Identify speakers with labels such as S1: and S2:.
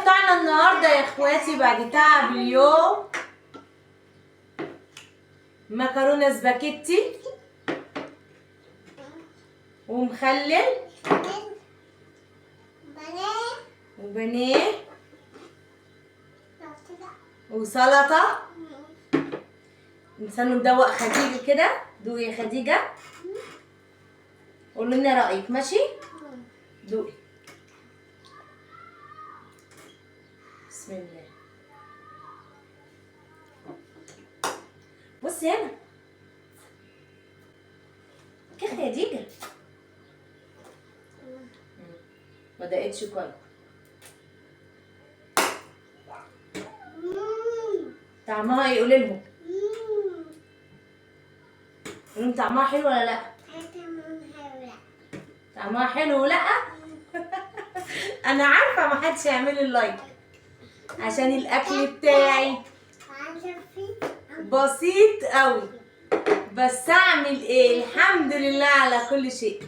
S1: بتاعنا النهارده يا اخواتي بعد تعب اليوم مكرونه سباكيتي ومخلل وبانيه وسلطة. نستنوا ندوق خديجة كده. دوقي يا خديجة، قولي لنا رايك. ماشي، دوقي. بسم الله. بصي هنا كيف يا خديجة؟ ما دقتش كويس. طعمها ايه؟ قولي لهم، قولي لهم طعمها حلو ولا لا؟ طعمها حلو ولا لا؟ انا عارفه ما حدش هيعمل لي like عشان الاكل بتاعي بسيط قوي، بس اعمل ايه؟ الحمد لله على كل شيء.